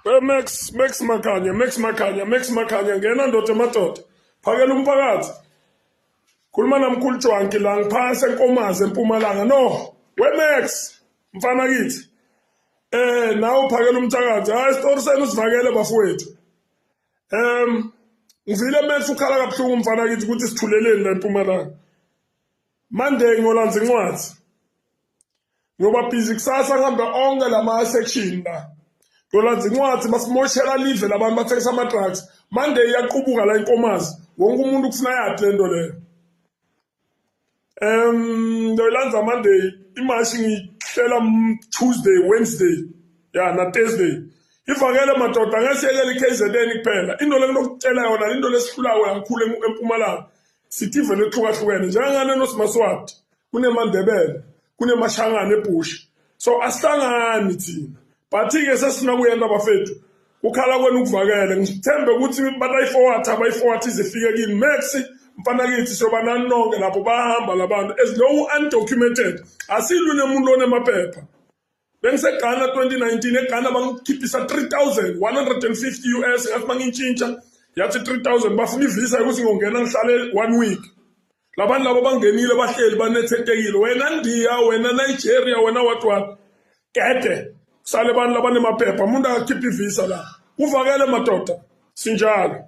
We Max, Max Makhanya, Max Makhanya, Max Makhanya, ngena ndoda emadoda. Phakela umphakathi. Khuluma namkhulu Jwanki la ngiphansi enkomazi empumalanga. No, we Max, mfana kithi. Nawe uphakela umthakathi. Hayi, story senu sivakele bafowethu. Ngivile Max ukhala kabuhlungu mfana kithi ukuthi sithuleleni la empumalanga. Monday ngolanza incwadi. Ngoba busy kusasa ngihambe onke lama section la. Ngolanza incwadi basimoshela live labantu bathengisa ama drugs. Monday iyaqubuka la inkomazi. Wonke umuntu kufuna yathi lento leyo. Ngiyolanza Monday, imashi ngihlela Tuesday, Wednesday, ya na Thursday. Ivakele madoda ngesiyekele iKZN kuphela. Into le ngilokutshela yona into lesihlulayo kakhulu eMpumalanga. Sithi vele ehlukahlukene njengane noSimaswati kunemandebele kunemashangane ebush. So asihlangani thina. But ke sesifuna kuyenta bafethu. Ukhala kwenu kuvakele. Ngithembe ukuthi batayi-forward abayi-forward izifike kini. Max mfana kithi siyoba nani nonke lapho bahamba labantu as long undocumented asilwi nemuntu onemaphepha. BengiseGhana 2019, eGhana bangikhiphisa 3150 US, ngathi mangintshintsha yathi 3000, bafuna ivisa ukuthi ngiyongena ngihlale one week. Labantu labo bangenile bahleli banethetekile. Wena India, wena Nigeria, wena what what. Gede sale bantu labanemaphepha umuntu akakhipha ivisa la. Kuvakele madoda. Sinjalo.